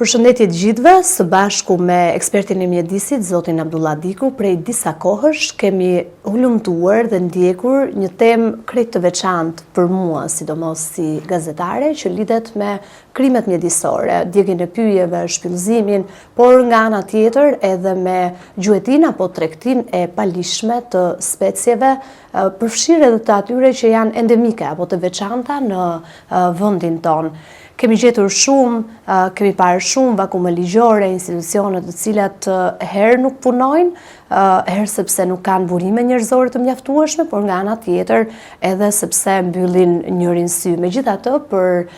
Përshëndetje të gjithëve, së bashku me ekspertin e mjedisit, zotin Abdullah Diku, prej disa kohësh kemi hulumtuar dhe ndjekur një temë krejt të veçantë për mua, sidomos si gazetare, që lidhet me krimet mjedisore, djegien e pyjeve, shpyllëzimin, por nga ana tjetër edhe me gjuetinë apo tregtinë e paligjshme të specieve, përfshirë edhe të atyre që janë endemike apo të veçanta në vendin tonë. Kemi gjetur shumë, kemi parë shumë vakume ligjore, institucione të cilat herë nuk punojnë, herë sepse nuk kanë burime njerëzore të mjaftueshme, por nga ana tjetër edhe sepse mbyllin njërin sy. Megjithatë, për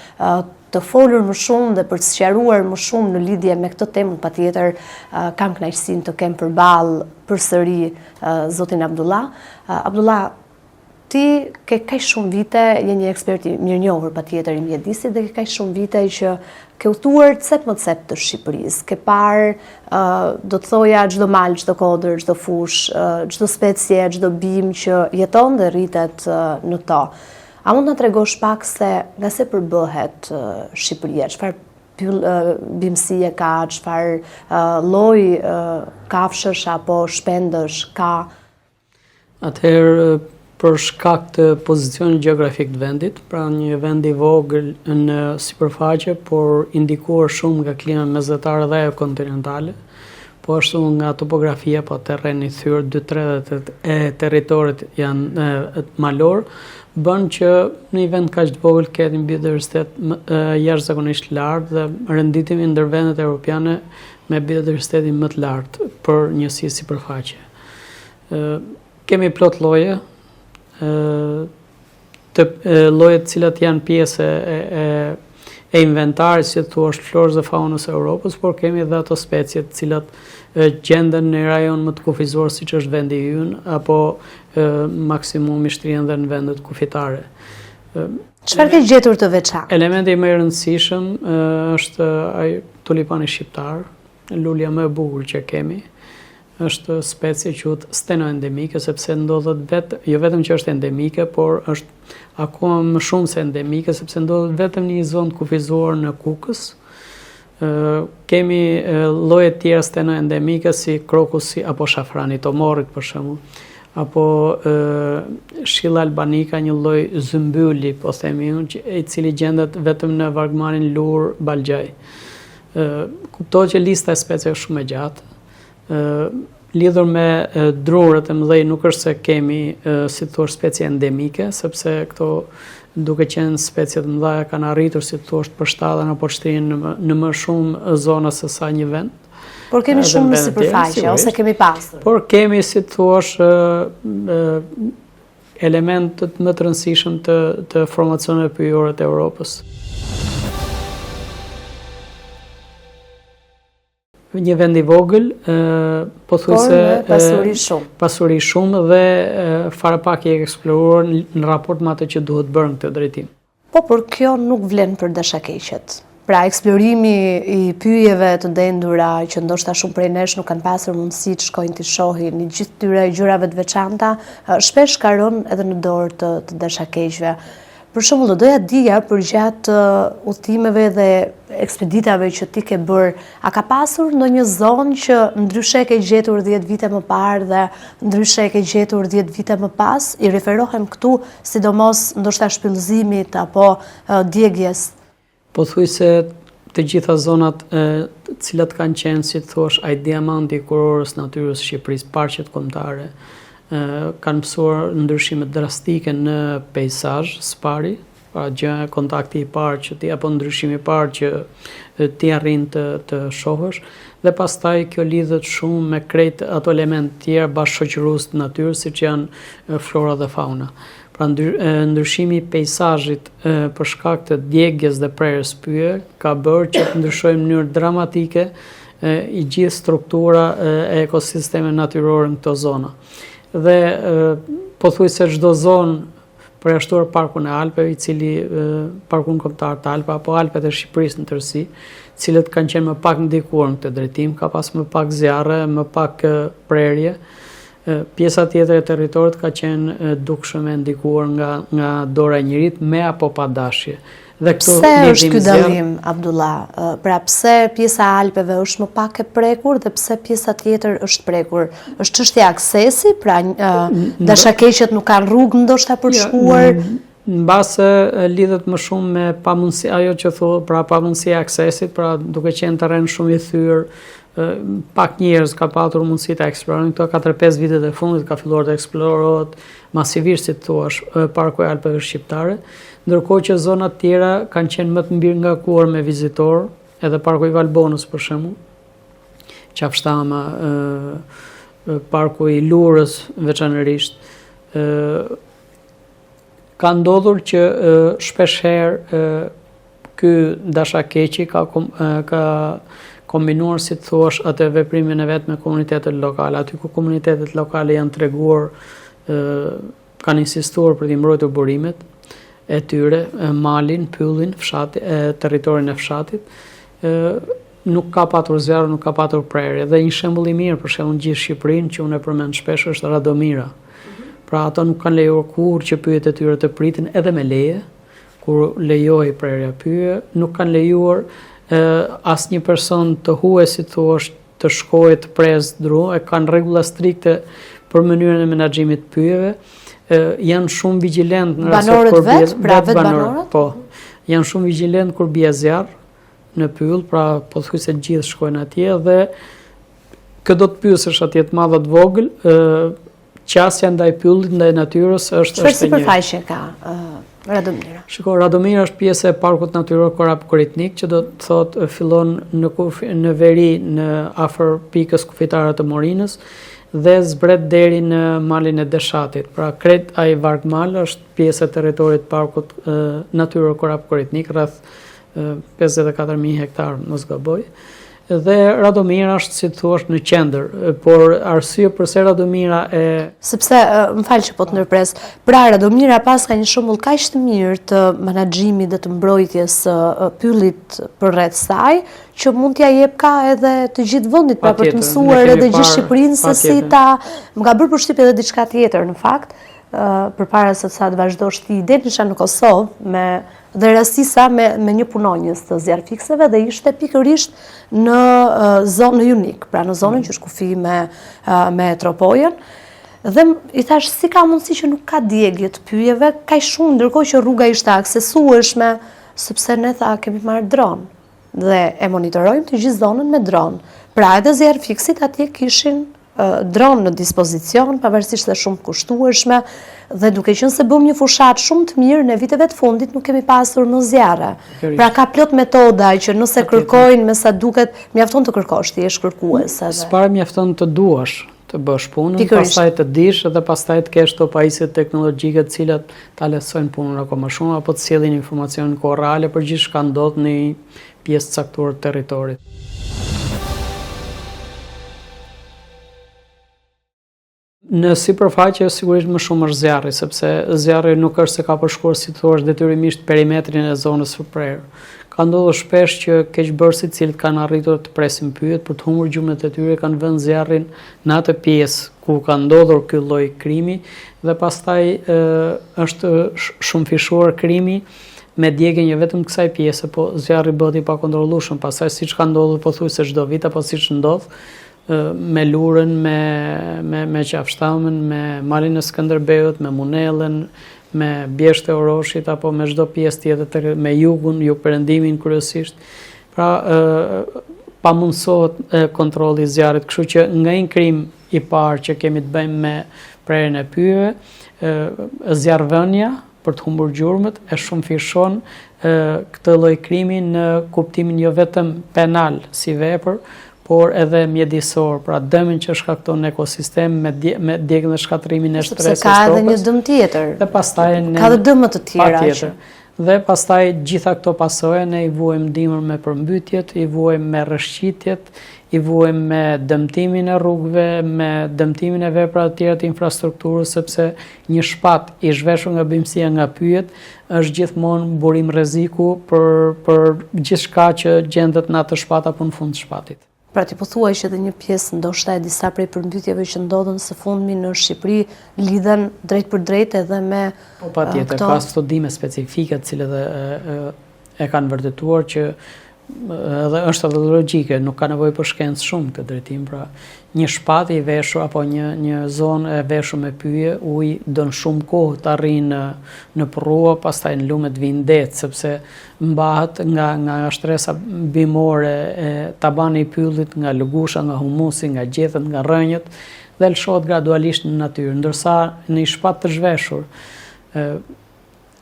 të folur më shumë dhe për të sqaruar më shumë në lidhje me këtë temë, patjetër kam kënaqësinë të kem përballë përsëri zotin Abdullah. Abdullah, Ti ke kaq shumë vite, je një ekspert i mirënjohur patjetër i mjedisit dhe ke kaq shumë vite që ke udhëtuar cep më cep të Shqipërisë. Ke parë, do të thoja, çdo mal, çdo kodër, çdo fushë, çdo specie, çdo bimë që jeton dhe rritet në to. A mund të na tregosh pak se nga se përbëhet Shqipëria, çfarë bimësie ka, çfarë lloj kafshësh apo shpendësh ka? Atëherë, për shkak të pozicionit gjeografik të vendit, pra një vend i vogël në sipërfaqe, por i ndikuar shumë nga klima mesdhetare dhe ajo kontinentale, po ashtu nga topografia, po terreni i thyer, dy tretat e territorit janë malor, bën që në një vend kaq të vogël ketë një biodiversitet jashtëzakonisht të lartë dhe renditemi ndër vendet europiane me biodiversitetin më të lartë për njësi sipërfaqe. Kemi plot lloje, të lloje të cilat janë pjesë e, e, e inventarit, si të thuash, florës dhe faunës së Europës, por kemi edhe ato specie të cilat gjenden në rajon më të kufizuar siç është vendi ynë, apo maksimumi shtrihen dhe në vendet kufitare. Çfarë ke gjetur të veçantë? Elementi më i rëndësishëm është ai tulipani shqiptar, lulja më e bukur që kemi. Është specie quhet stenoendemike sepse ndodhet vetë, jo vetëm që është endemike, por është akoma më shumë se endemike sepse ndodhet vetëm në një zonë të kufizuar në Kukës. Ë kemi lloje të tjera stenoendemike si krokusi apo shafrani i Tomorrit për shembull, apo ë Scilla albanica, një lloj zymbyli, po themi unë, i cili gjendet vetëm në vargmalin Lurë Balgjaj. Ë kuptohet që lista e specieve është shumë e gjatë. Lidhur me drurët e mëdhenj nuk është se kemi, si të thuash, specie endemike, sepse këto duke qenë specie të mëdha kanë arritur, si të thuash, të përshtaten apo të shtrihen në, në më shumë zona se sa një vend. Por kemi shumë në sipërfaqe, ose kemi pasur. Por kemi, si të thuash, elementët më të rëndësishëm të, të formacioneve pyjore të Europës. Një vend i vogël, pothuajse pasuri shumë. Pasuri shumë dhe fare pak i eksploruar në raport me atë që duhet bërë në këtë drejtim. Po, por kjo nuk vlen për dashakeqët. Pra, eksplorimi i pyjeve të dendura, që ndoshta shumë prej nesh nuk kanë pasur mundësi të shkojnë t'i shohin, i gjithë këtyre gjërave të veçanta, shpesh ka rënë edhe në dorë të, të dashakeqëve. Për shembull, do doja të dija përgjatë udhëtimeve dhe ekspeditave që ti ke bërë, a ka pasur ndonjë zonë që ndryshe e ke gjetur 10 vite më parë dhe ndryshe e ke gjetur 10 vite më pas? I referohem këtu sidomos ndoshta shpyllëzimit apo djegies. Pothuajse të gjitha zonat të cilat kanë qenë, si të thuash, ai diamanti i kurorës natyrës së Shqipërisë, parqet kombëtare, kanë pësuar ndryshime drastike në peisazh, së pari, pra gjë kontakti i parë që ti apo ndryshimi i parë që ti arrin të të shohësh dhe pastaj kjo lidhet shumë me krejt ato elementë tjerë bashkëshoqërues të natyrës siç janë flora dhe fauna. Pra ndryshimi i peisazhit për shkak të djegies dhe prerjes pyje ka bërë që të ndryshojë në mënyrë dramatike i gjithë struktura e ekosistemeve natyrore në këto zona. Dhe pothuajse çdo zonë përjashtuar Parkun e Alpeve, i cili Parkun Kombëtar të Alpeve apo Alpet e Shqipërisë në tërësi, të cilët kanë qenë më pak ndikuar në këtë drejtim, ka pas më pak zjarre, më pak prerje, Pjesa tjetër e territorit ka qenë dukshëm e ndikuar nga nga dora e njeriut me apo pa dashje. Dhe këtu pse është ky dallim, Abdullah? Pra pse pjesa e Alpeve është më pak e prekur dhe pse pjesa tjetër është prekur? Është çështje aksesi, pra dashakeqët nuk kanë rrugë ndoshta për të jo, shkuar? Mbase lidhet më shumë me pamundësi, ajo që thua, pra pamundësia e aksesit, pra duke qenë terren shumë i thyer, pak njerëz ka patur mundësi ta eksplorojnë këto 4-5 vitet e fundit ka filluar të eksplorohet masivisht si të thuash parku i Alpeve shqiptare, ndërkohë që zonat tjera kanë qenë më të mbingarkuar me vizitorë, edhe parku i Valbonës për shembull, Qafë Shtama, parku i Lurës veçanërisht, ka ndodhur që shpesh herë ky dashakeqi ka ka kombinuar si të thuash atë veprimin e vet me komunitetet lokale. Aty ku komunitetet lokale janë treguar kanë insistuar për t'i mbrojtur burimet e tyre, malin, pyllin, fshati, territorin e fshatit, nuk ka patur zjarr, nuk ka patur prerje. Dhe një shembull i mirë për shembull në gjithë Shqipërinë që unë e përmend shpesh është Radomira. Pra ato nuk kanë lejuar kurrë që pyjet e tyre të priten edhe me leje, kur lejohej prerja e pyjeve, nuk kanë lejuar asnjë person të huaj si të thuash të shkojë të presë dru, e kanë rregulla strikte për mënyrën e menaxhimit të pyjeve, janë shumë vigjilent në rast kur bie vetë, pra vetë banorët? Po. Janë shumë vigjilent kur bie zjarr në pyll, pra pothuajse të gjithë shkojnë atje dhe këdo të pyesësh atje të madh a të vogël, qasja ndaj pyllit, ndaj natyrës është është e njëjtë. Çfarë sipërfaqe ka Radomira? Shiko, Radomira është pjesë e Parkut Natyror Korab Koritnik, që do të thotë fillon në kufi, në veri në afër pikës kufitare të Morinës dhe zbret deri në malin e Deshatit. Pra krejt ai vargmal është pjesë e territorit të Parkut Natyror Korab Koritnik, rreth 54.000 hektar, mos gaboj. Dhe Radomira është, si të thuash, në qendër, por arsye përse Radomira e... Sepse, më fal që po të ndërpres, pra Radomira paska një shembull kaq të mirë të menaxhimit dhe të mbrojtjes së pyllit përreth saj, që mund t'ia jepka edhe të gjithë vendit, pra për të mësuar edhe gjithë Shqipërinë se si ta... Më ka bërë përshtypje edhe diçka tjetër, në fakt, përpara se sa të vazhdosh ti, del isha në Kosovë me Dhe rastisa me, me një punonjës të zjarrfikëseve dhe ishte pikërisht në zonë në Junik, pra në zonën mm. që është kufi me, me Tropojën. Dhe i thashë, si ka mundësi që nuk ka djegie të pyjeve, kaq shumë, ndërkohë që rruga ishte aksesueshme, sepse ne tha kemi marrë dron dhe e monitorojmë të gjithë zonën me dron. Pra edhe zjarrfikësit atje kishin dron në dispozicion, pavarësisht se shumë të kushtueshme, dhe duke qenë se bëmë një fushatë shumë të mirë, në viteve të fundit nuk kemi pasur më zjarre. Pra ka plot metoda që nëse kërkojnë, me sa duket, mjafton të kërkosh, të jesh kërkues edhe. Së pari mjafton të duash të bësh punën, pastaj të dish dhe pastaj të kesh këto pajisje teknologjike të cilat ta lehtësojnë punën akoma shumë apo të sjellin informacion në kohë reale për gjithçka ndodh në një pjesë të caktuar të territorit. Në sipërfaqe sigurisht më shumë është zjarri, sepse zjarri nuk është se ka përshkuar si të thuash detyrimisht perimetrin e zonës së prerë. Ka ndodhur shpesh që keqbërësit të cilët kanë arritur të presin pyjet për të humbur gjurmët e tyre kanë vënë zjarrin në atë pjesë ku ka ndodhur ky lloj krimi dhe pastaj është shumëfishuar krimi me djegien jo vetëm kësaj pjese, po zjarri bëhet i pakontrollueshëm, pastaj siç ka ndodhur pothuajse çdo vit apo siç ndodh me Lurën, me me me Qafë Shtamën, me Malin e Skënderbeut, me Munellën, me Bjeshkët e Oroshit apo me çdo pjesë tjetër të me jugun, jugperëndimin kryesisht. Pra ë pamundësohet kontrolli i zjarrit, kështu që nga një krim i parë që kemi të bëjmë me prerjen e pyjeve, zjarrvënia për të humbur gjurmët e shumëfishon këtë lloj krimi në kuptimin jo vetëm penal si vepër, por edhe mjedisor, pra dëmin që shkakton në ekosistem me dje, me djegien dhe shkatërrimin e shtresës së tokës. Sepse ka edhe një dëm tjetër. Dhe pastaj ne ka edhe dëme të tjera. Patjetër. Dhe pastaj gjitha këto pasoja ne i vuajmë dimër me përmbytjet, i vuajmë me rrëshqitjet, i vuajmë me dëmtimin e rrugëve, me dëmtimin e veprave të tjera të infrastrukturës, sepse Një shpat i zhveshur nga bimësia nga pyjet është gjithmonë burim rreziku për për gjithçka që gjendet në atë shpat apo në fund të shpatit. Pra ti po thua që edhe një pjesë ndoshta e disa prej përmbytjeve që ndodhën së fundmi në Shqipëri lidhen drejtpërdrejt edhe me Po patjetër, ka studime specifike të cilat e, e, E kanë vërtetuar që edhe është edhe logjike, nuk ka nevojë për shkencë shumë këtë drejtim, pra një shpat i veshur apo një një zonë e veshur me pyje, uji don shumë kohë të arrijë në në përrua, pastaj në lume të vijë në det, sepse mbahet nga nga shtresa bimore e tabani i pyllit, nga lëgusha, nga humusi, nga gjethet, nga rrënjët dhe lëshohet gradualisht në natyrë, ndërsa në një shpat të zhveshur ë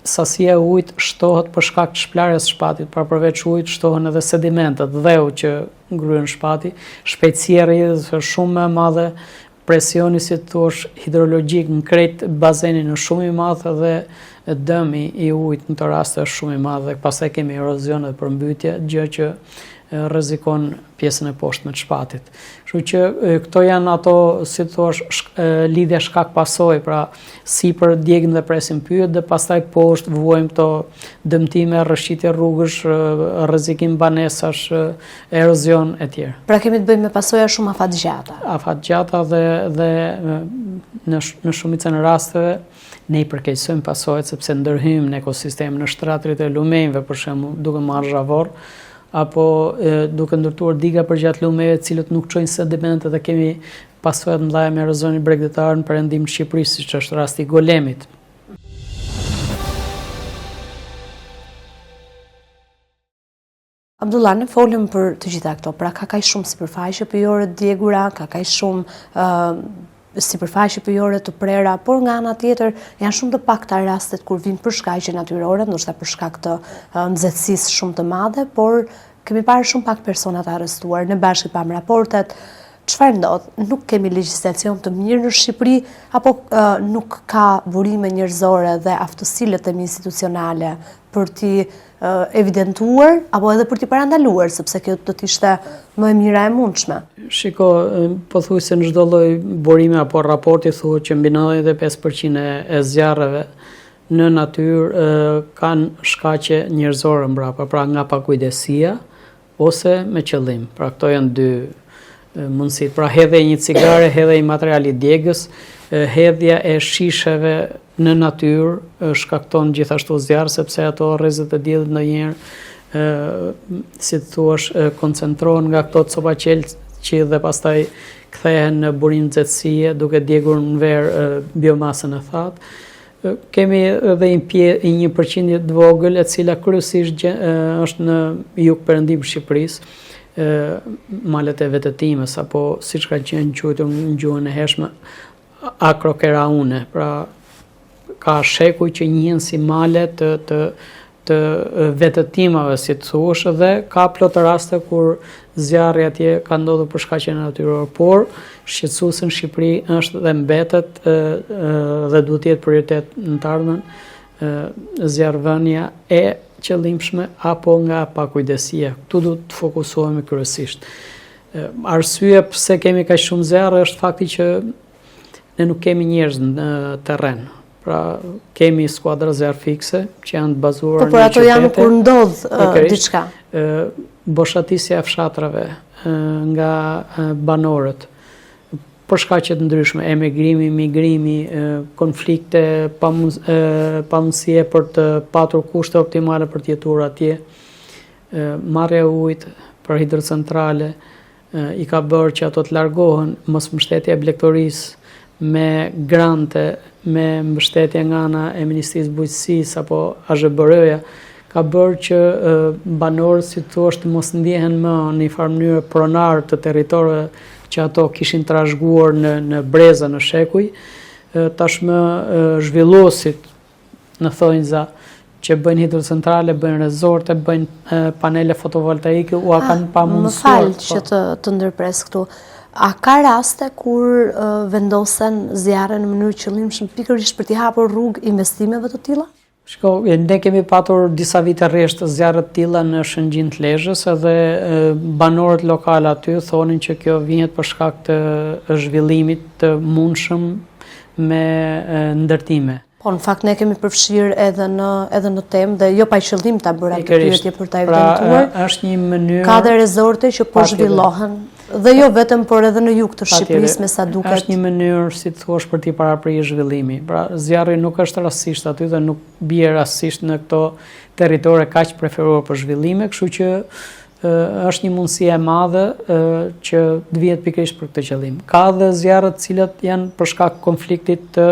Sasia e ujit shtohet për shkak të shplarjes së shpatit, pra përveç ujit shtohen edhe sedimentet, dheu që ngryen shpati, shpejtësia e rrjedhjes është shumë më e madhe, presioni si të thuash hidrologjik në krejt bazenin është shumë i madh dhe dëmi i ujit në këto raste është shumë i madh dhe pastaj kemi erozion dhe përmbytje, gjë që rrezikon pjesën e poshtme të shpatit. Kështu që këto janë ato, si të thuash, lidhja shkak pasojë, pra sipër djegim dhe presim pyjet dhe pastaj poshtë vuajmë këto dëmtime, rrëshqitje rrugësh, rrezikim banesash, erozion e tjerë. Pra kemi të bëjmë me pasoja shumë afatgjata. Afatgjata dhe dhe në në shumicën e rasteve ne i përkeqësojmë pasojat sepse ndërhyjmë në ekosistem, në shtratërit e lumenjve për shembull, duke marrë zhavor, apo duke ndërtuar diga përgjatë lumeve të cilët nuk çojnë sedimente dhe kemi pasoja të mëdha me erozionin bregdetar në perëndim të Shqipërisë, siç është rasti i Golemit. Abdullah, ne folëm për të gjitha këto, pra ka kaq shumë sipërfaqe pyjore të djegura, ka kaq shumë uh, sipërfaqe pyjore të prera, por nga ana tjetër janë shumë të pakta rastet kur vijnë për shkaqe natyrore, ndoshta për shkak të nxehtësisë shumë të madhe, por kemi parë shumë pak persona të arrestuar. Ne bashkë i pamë raportet. Çfarë ndodh? Nuk kemi legjislacion të mirë në Shqipëri apo nuk ka burime njerëzore dhe aftësi le të themi institucionale për t'i evidentuar apo edhe për t'i parandaluar, sepse kjo do të ishte më e mira e mundshme. Shiko, pothuajse në çdo lloj burimi apo raporti thuhet që mbi 95% e zjarreve në natyrë kanë shkaqe njerëzore mbrapa, pra nga pakujdesia ose me qëllim. Pra këto janë dy mundësitë. Pra hedhja e një cigare, hedhja e një materiali djegës, hedhja e shisheve në natyrë shkakton gjithashtu zjarr sepse ato rrezet e diellit ndonjëherë si të thuash koncentrohen nga këto copa qelqi dhe pastaj kthehen në burim nxehtësie duke djegur në verë biomasën e thatë. Kemi edhe një pje, një përqindje të vogël e cila kryesisht është në jug perëndim Shqipërisë, malet e vetëtimës apo siç ka qenë quajtur në gjuhën e hershme Akrokeraune, pra ka shekuj që njihen si male të të të vetëtimave, si të thuash, dhe ka plot raste kur zjarri atje ka ndodhur për shkaqe natyrore, por shqetësuese në Shqipëri është dhe mbetet dhe duhet të jetë prioritet në të ardhmen zjarrvënia e qëllimshme apo nga pakujdesia. Këtu duhet të fokusohemi kryesisht. Arsyeja pse kemi kaq shumë zjarre është fakti që ne nuk kemi njerëz në terren. Pra kemi skuadra zjarrfikëse që janë të bazuara po, por në ato janë kur ndodh uh, diçka. Boshatisja e fshatrave nga banorët për shkaqe të ndryshme, emigrimi, migrimi, konflikte, pamundësie për të patur kushte optimale për të jetuar atje, Marrja e ujit për hidrocentrale i ka bërë që ato të largohen, mosmbështetja e blegtorisë me grante, me mbështetje nga ana e Ministrisë Bujqësisë apo AZHBR-ja, ka bërë që banorët, si të thuash, të mos ndjehen më në një farë mënyre pronarë të territoreve që ato kishin trashëguar në në breza, në shekuj. Tashmë zhvilluesit në thonjza që bëjnë hidrocentrale, bëjnë rezorte, bëjnë panele fotovoltaike, ua ah, kanë pamundësuar. Më fal që po. të, të ndërpres këtu. A ka raste kur vendosen zjarre në mënyrë qëllimshëm pikërisht për t'i hapur rrugë investimeve të tilla? Shiko, ne kemi patur disa vite rresht zjarre të tilla në Shëngjin të Lezhës edhe banorët lokalë aty thonin që kjo vihet për shkak të zhvillimit të mundshëm me ndërtime. Po, në fakt ne kemi përfshirë edhe në edhe në temë dhe jo pa qëllim ta bëra këtë pyetje për ta pra, evidentuar. Pra, është një mënyrë Ka dhe rezorte që po zhvillohen dhe jo vetëm, por edhe në jug të Shqipërisë me sa duket. Është një mënyrë, si të thuash, për t'i paraprirë zhvillimi. Pra, zjarri nuk është rastësisht aty dhe nuk bie rastësisht në këto territore kaq preferuar për zhvillime, kështu që është një mundësi e madhe që të vihet pikërisht për këtë qëllim. Ka dhe zjarre të cilat janë për shkak konfliktit të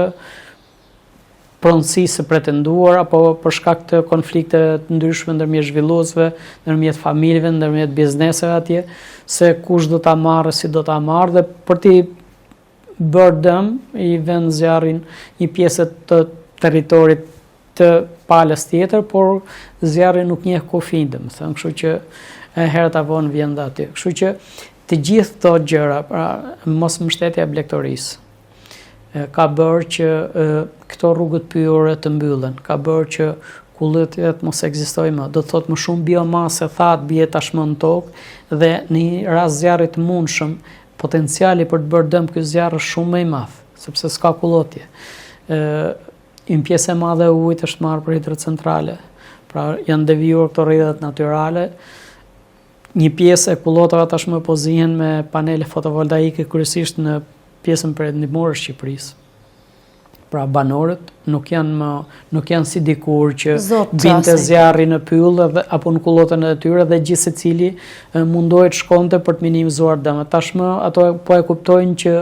pronësisë së pretenduar apo për shkak të konflikteve të ndryshme ndërmjet zhvilluesve, ndërmjet familjeve, ndërmjet bizneseve atje, se kush do ta marrë, si do ta marrë dhe për t'i bërë dëm i vënë zjarrin një pjese të territorit të palës tjetër, por zjarri nuk njeh kufij, domethënë, kështu që e herët a vonë vjen dhe aty. Kështu që të gjithë këto gjëra, pra mos mbështetja e blegtorisë, ka bërë që këto rrugët pyjore të mbyllen, ka bërë që kullotjet mos ekzistojë më. Do të thotë më shumë biomasë e thatë bie tashmë në tokë dhe në një rast zjarri të mundshëm, potenciali për të bërë dëm ky zjarr është shumë më i madh, sepse s'ka kullotje. Ë një pjesë e madhe e ujit është marrë për hidrocentrale. Pra janë devijuar këto rrjedhat natyrale. Një pjesë e kullotave tashmë po zihen me panele fotovoltaike kryesisht në pjesën perëndimore të Shqipërisë. Pra banorët nuk janë më nuk janë si dikur që binte zjarri në pyll dhe apo në kullotën e tyre dhe gjithsecili mundohej të shkonte për të minimizuar dëmet. Tashmë ato po e kuptojnë që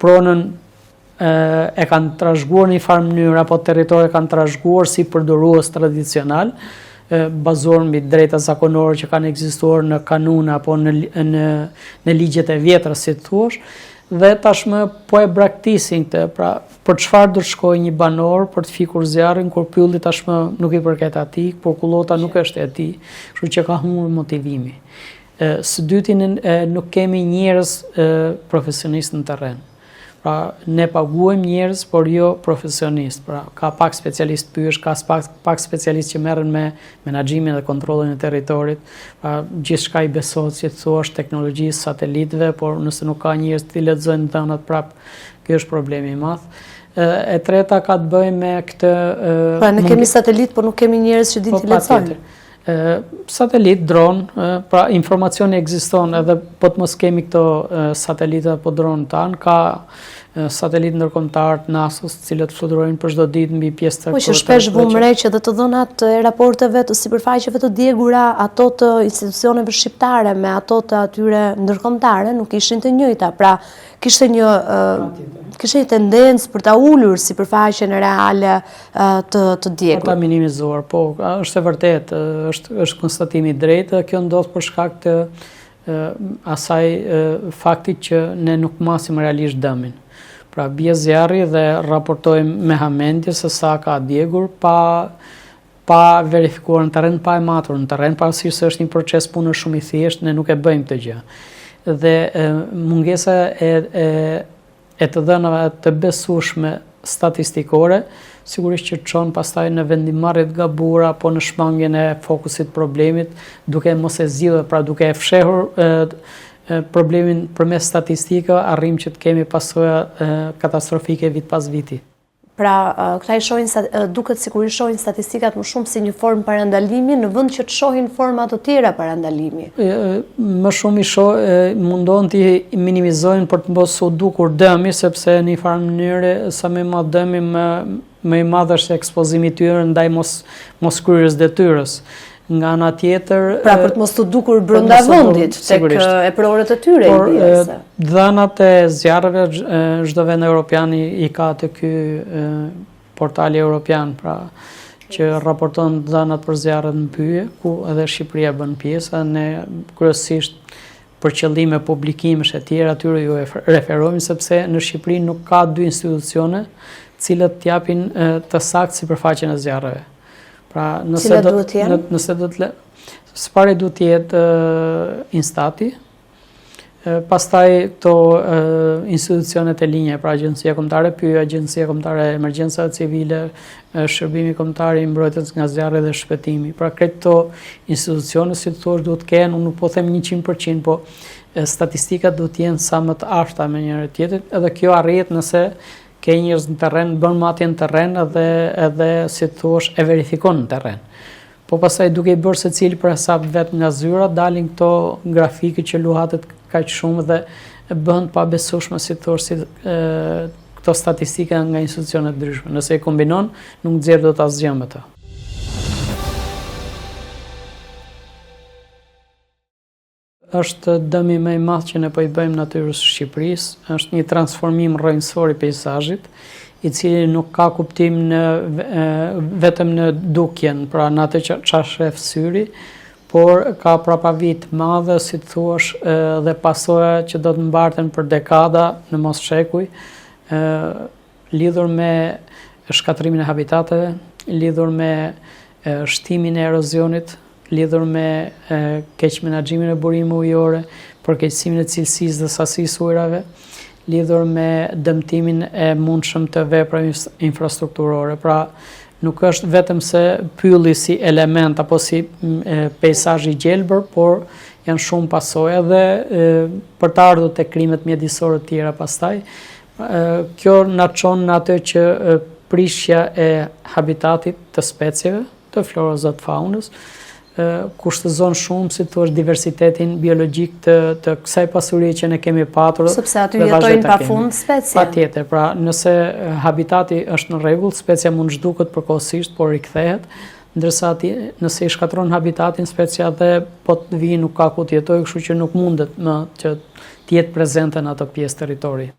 pronën e kanë trashëguar në një farë mënyrë apo territorin e kanë trashëguar si përdorues tradicional, bazuar mbi drejta zakonore që kanë ekzistuar në kanune apo në në në ligjet e vjetra si të thuash, dhe tashmë po e braktisin këtë, pra për çfarë do të shkojë një banor për të fikur zjarrin kur pylli tashmë nuk i përket atij, por kullota nuk është e tij, kështu që ka humbur motivimi. Së dyti nuk kemi njerëz profesionistë në terren. Pra, ne paguajmë njerëz, por jo profesionistë. Pra, ka pak specialistë pyjesh, ka pak, pak specialistë që merren me menaxhimin dhe kontrollin e territorit. Pra, gjithçka i besohet, si të thuash, teknologjisë, satelitëve, por nëse nuk ka njerëz të lexojnë dhënat prap, ky është problemi i madh. E treta ka të bëjë me këtë Pra, ne kemi satelit, por nuk kemi njerëz që dinë po, të lexojnë. Satelit, dron, pra informacioni ekziston edhe po të mos kemi këto satelita apo dron tanë, ka satelit ndërkombëtar të NASA-s, të cilët fluturojnë për çdo ditë mbi pjesë të Po që shpesh vumë re që dhe të dhënat e raporteve të sipërfaqeve të djegura, ato të institucioneve shqiptare me ato të atyre ndërkombëtare nuk ishin të njëjta. Pra, kishte një kishte një tendencë për ta ulur sipërfaqen reale të të djegur. Për ta minimizuar, po, është e vërtetë, është është konstatim i drejtë dhe kjo ndodh për shkak të asaj faktit që ne nuk masim realisht dëmin. Pra bie zjarri dhe raportojmë me hamendje se sa ka djegur pa pa verifikuar në terren, pa e matur në terren, pavarësisht se është një proces pune shumë i thjeshtë, ne nuk e bëjmë këtë gjë. Dhe e, mungesa e, e, e të dhënave të besueshme statistikore, sigurisht që çon pastaj në vendimmarrje të gabuara apo në shmangien e fokusit të problemit, duke mos e zgjidhur, pra duke e fshehur e, e, problemin përmes statistikave, arrijmë që të kemi pasoja e, katastrofike vit pas viti. Pra, këta i shohin, duket sikur i shohin statistikat më shumë si një formë parandalimi, në vend që të shohin forma të tjera parandalimi. Më shumë i shoh, mundohen t'i minimizojnë për të mos u dukur dëmi, sepse në një farë mënyre sa më i madh dëmi, më më i madh është ekspozimi i tyre ndaj mos moskryerjes detyrës. Nga ana tjetër... Pra për të mos t'u dukur brenda vendit, tek eprorët e tyre i bie se. Dhënat e zjarreve çdo vend europian i ka te ky portali europian, pra që raporton dhënat për zjarret në pyje, ku edhe Shqipëria bën pjesë, ne kryesisht për qëllime publikimesh e tjera atyre ju referojmë sepse në Shqipëri nuk ka dy institucione të cilët të japin të saktë sipërfaqen e zjarreve. Pra, nëse do të jenë? Nëse do të së pari duhet të jetë Instati, pastaj këto institucionet e linjë, pra Agjencia Kombëtare e Pyjeve, Agjencia Kombëtare e Emergjencave Civile, Shërbimi Kombëtar i Mbrojtjes nga Zjarri dhe Shpëtimi. Pra krejt këto institucione, si të thuash, duhet të kenë, unë nuk po them 100%, po statistikat duhet të jenë sa më të afërta me njëra tjetrën, edhe kjo arrihet nëse. Ke njerëz në terren, bën matjen në terren edhe edhe si të thuash e verifikon në terren. Po pastaj duke i bërë secili për hesap vet nga zyra, dalin këto grafikë që luhatet kaq shumë dhe bëhen të pabesueshme si të thuash si e, këto statistika nga institucione të ndryshme. Nëse i kombinon, nuk nxjerr dot asgjë me të. Është dëmi më i madh që ne po i bëjmë natyrës së Shqipërisë, është një transformim rrënjësor i peizazhit, i cili nuk ka kuptim në vetëm në dukjen, pra në atë që ça shef syri, por ka prapavijë të madhe, si të thuash, dhe pasoja që do të mbarten për dekada, në mos shekuj, lidhur me shkatërrimin e habitateve, lidhur me shtimin e erozionit, lidhur me keqmenaxhimin e burimeve ujore, përkeqësimin e cilësisë dhe sasisë së ujërave, lidhur me dëmtimin e mundshëm të veprave infrastrukturore. Pra, nuk është vetëm se pylli si element apo si peizazh i gjelbër, por janë shumë pasoja dhe për të ardhur te krimet mjedisore të tjera pastaj, Kjo na çon në atë që prishja e habitatit të specieve, të florës dhe të faunës, kushtëzon shumë, si të thuash, diversitetin biologjik të, të kësaj pasurie që ne kemi patur. Sepse aty jetojnë pa fund specie. Patjetër, pra nëse habitati është në rregull, specia mund zhduket përkohësisht, por rikthehet, ndërsa ti nëse i shkatërron habitatin, specia dhe po të vijë nuk ka ku të jetojë, kështu që nuk mundet më që të jetë prezente në atë pjesë territori.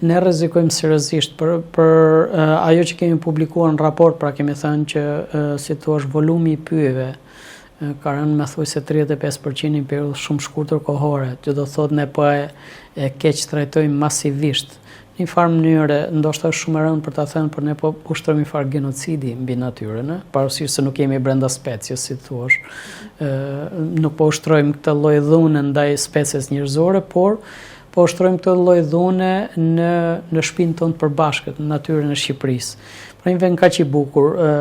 Ne rrezikojmë seriozisht për për ajo që kemi publikuar në raport, pra kemi thënë që si të thuash volumi i pyjeve ka rënë me thuajse 35% në një periudhë shumë shkurtër kohore, që do thotë ne po e, e keqtrajtojmë masivisht Në një farë mënyre, ndoshta është shumë e rëndë për ta thënë, por ne po ushtrojmë një farë gjenocidi mbi natyrën, ë, pavarësisht se nuk jemi brenda species, si të thuash. Ë, nuk po ushtrojmë këtë lloj dhune ndaj species njerëzore, por po ushtrojmë këtë lloj dhune në në shpinë tonë të përbashkët, në natyrën e Shqipërisë. Pra një vend kaq i bukur, ë,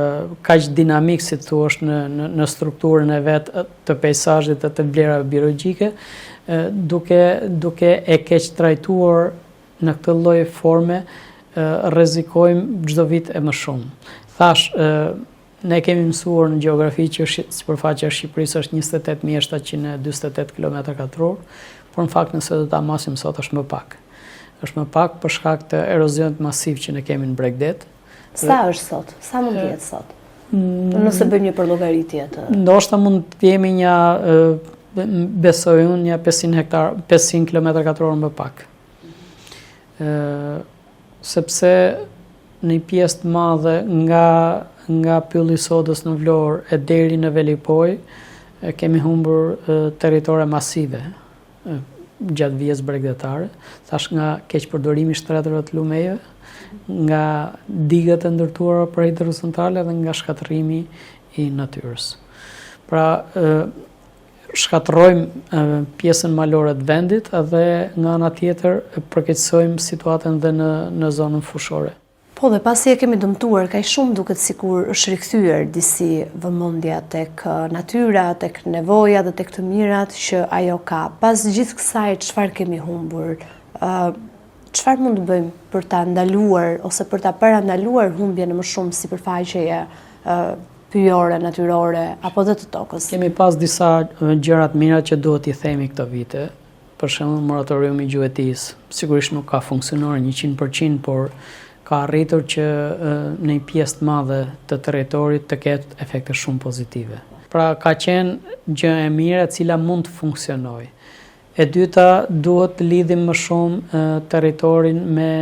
kaq dinamik, si të thuash, në në në strukturën e vet të peizazhit dhe të vlerave biologjike, duke duke e keqtrajtuar Në këtë lloj forme rrezikojmë çdo vit e më shumë. Thashë, ne kemi mësuar në gjeografi që sipërfaqja e Shqipërisë është 28748 km katror, por në fakt nëse do ta masim sot është më pak. Është më pak për shkak të erozionit masiv që ne kemi në bregdet. Sa është sot? Sa mund të jetë sot? Mm, Nëse bëjmë një përllogaritje të... Ndoshta mund të jemi një, besoj unë, një 500 hektar, 500 km katror më pak. Sepse në një pjesë të madhe nga nga pylli i Sodës në Vlorë e deri në Velipojë kemi humbur territore masive gjatë vijës bregdetare, thashë nga keqpërdorimi i shtretërve të lumejve, nga digat e ndërtuara për hidrocentrale dhe nga shkatërrimi i natyrës. Pra, shkatërrojmë pjesën malore të vendit dhe nga ana tjetër përkeqësojmë situatën dhe në në zonën fushore. Po dhe pasi e kemi dëmtuar kaq shumë duket sikur është rikthyer disi vëmendja tek natyra, tek nevoja dhe tek të mirat që ajo ka. Pas gjithë kësaj çfarë kemi humbur? Çfarë mund të bëjmë për ta ndaluar ose për ta parandaluar humbjen e më shumë sipërfaqeje pyjore, natyrore apo dhe të tokës? Kemi pas disa gjëra të mira që duhet t'i themi këto vite. Për shembull, moratoriumi i gjuetisë, sigurisht nuk ka funksionuar 100%, por ka arritur që në një pjesë të madhe të territorit të ketë efekte shumë pozitive. Pra ka qenë gjë e mirë e cila mund të funksionojë. E dyta, duhet të lidhim më shumë territorin me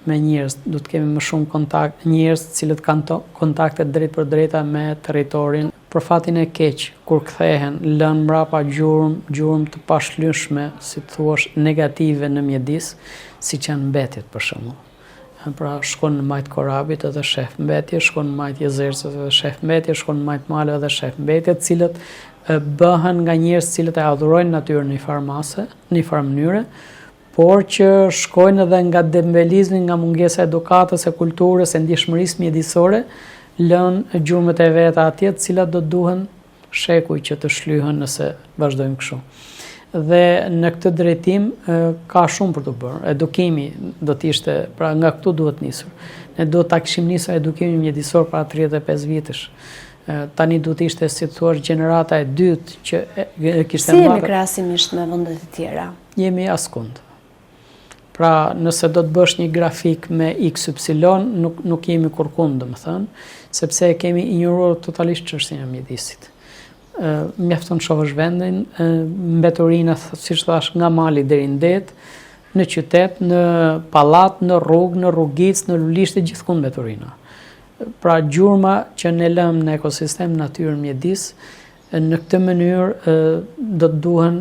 me njerëz, duhet të kemi më shumë kontakt, njerëz të cilët kanë kontakte drejtpërdrejta me territorin. Për fatin e keq, kur kthehen, lënë mbrapa gjurmë, gjurmë të pashlyeshme, si të thuash, negative në mjedis, siç janë mbetjet për shembull. Pra shkon në majë të Korabit edhe sheh mbetje, shkon në majë të Jezercës edhe sheh mbetje, shkon në majë të maleve edhe sheh mbetje, të cilët bëhen nga njerëz të cilët e adhurojnë natyrën në një farë mase, në një farë mënyre, por që shkojnë edhe nga dembelizmi, nga mungesa e edukatës, e kulturës, e ndjeshmërisë mjedisore, lënë gjurmët e veta atje, të cilat do duhen shekuj që të shlyhen nëse vazhdojmë kështu. Dhe në këtë drejtim ka shumë për të bërë. Edukimi do të ishte, pra nga këtu duhet nisur. Ne duhet ta kishim nisur edukimin mjedisor para 35 vitesh. Tani duhet të ishte, si të thuash, gjenerata e dytë që e kishte marrë. Si jemi krahasimisht me vendet e tjera? Jemi askund. Pra, nëse do të bësh një grafik me x, y, nuk, nuk jemi kurrkund, domethënë, sepse e kemi injoruar totalisht çështjen e mjedisit. Mjafton të shohësh vendin, mbeturina, siç thashë, nga mali deri në det, në qytet, në pallat, në rrugë, në rrugicë, në lulishte, gjithkund mbeturina. Pra gjurma që ne lëmë në ekosistem, natyrë, mjedis, në këtë mënyrë do të duhen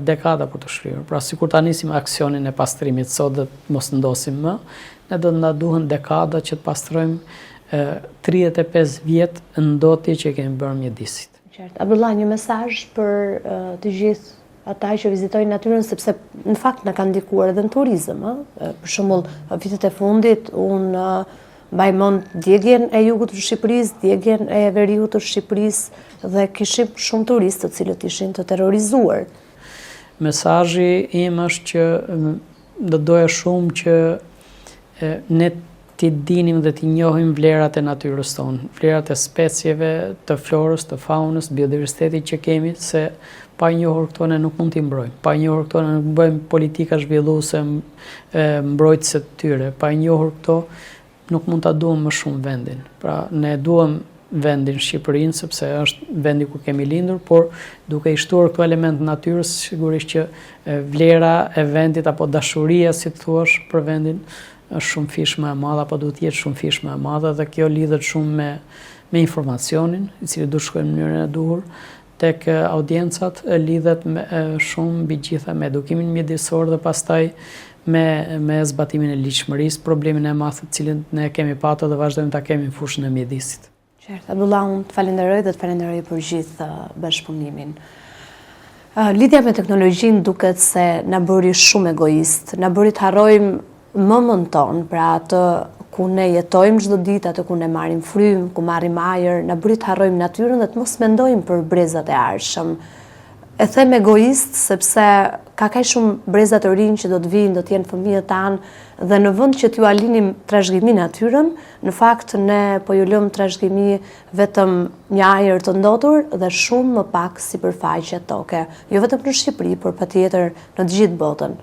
dekada për të shlyer. Pra sikur ta nisim aksionin e pastrimit sot dhe të mos ndosim më, ne do të na duhen dekada që të pastrojmë 35 vjet ndotje që i kemi bërë mjedisit. Qartë. Abdullah, një mesazh për të gjithë ata që vizitojnë natyrën sepse në fakt na ka ndikuar edhe në turizëm, ë? Për shembull, vitet e fundit unë mbaj mend djegien e jugut të Shqipërisë, djegien e veriut të Shqipërisë dhe kishim shumë turistë të cilët ishin të terrorizuar. Mesazhi im është që do doja shumë që ne t'i dinim dhe t'i njohim vlerat e natyrës tonë, vlerat e specieve të florës, të faunës, biodiversitetit që kemi, se pa i njohur këto ne nuk mund t'i mbrojmë, pa i njohur këto ne nuk bëjmë politika zhvilluese mbrojtëse të tyre, pa i njohur këto nuk mund ta duam më shumë vendin. Pra ne duam vendin Shqipërinë sepse është vendi ku kemi lindur, por duke i shtuar këto elemente natyrës, sigurisht që vlera e vendit apo dashuria, si të thuash, për vendin është shumëfish më e madhe apo duhet të jetë shumëfish më e madhe dhe kjo lidhet shumë me me informacionin, i cili duhet të shkojë në mënyrën e duhur tek audiencat, lidhet me, shumë mbi gjitha me edukimin mjedisor dhe pastaj me me zbatimin e ligjshmërisë, problemin e madh të cilin ne kemi patur dhe vazhdojmë ta kemi në fushën e mjedisit. Qartë, Abdullah, unë të falenderoj dhe të falenderoj për gjithë uh, bashkëpunimin. Uh, lidhja me teknologjinë duket se na bëri shumë egoist, na bëri të harrojmë mëmën tonë, pra atë ku ne jetojmë çdo ditë, atë ku ne marrim frymë, ku marrim ajër, na bëri të harrojmë natyrën dhe të mos mendojmë për brezat e ardhshëm. E them egoist sepse ka kaq shumë breza të rinj që do të vijnë, do të jenë fëmijët tanë dhe në vend që t'jua linim trashëgimi natyrën, në fakt ne po ju lëmë trashëgimi vetëm një ajër të ndotur dhe shumë më pak sipërfaqe toke, jo vetëm në Shqipëri, por patjetër në të gjithë botën.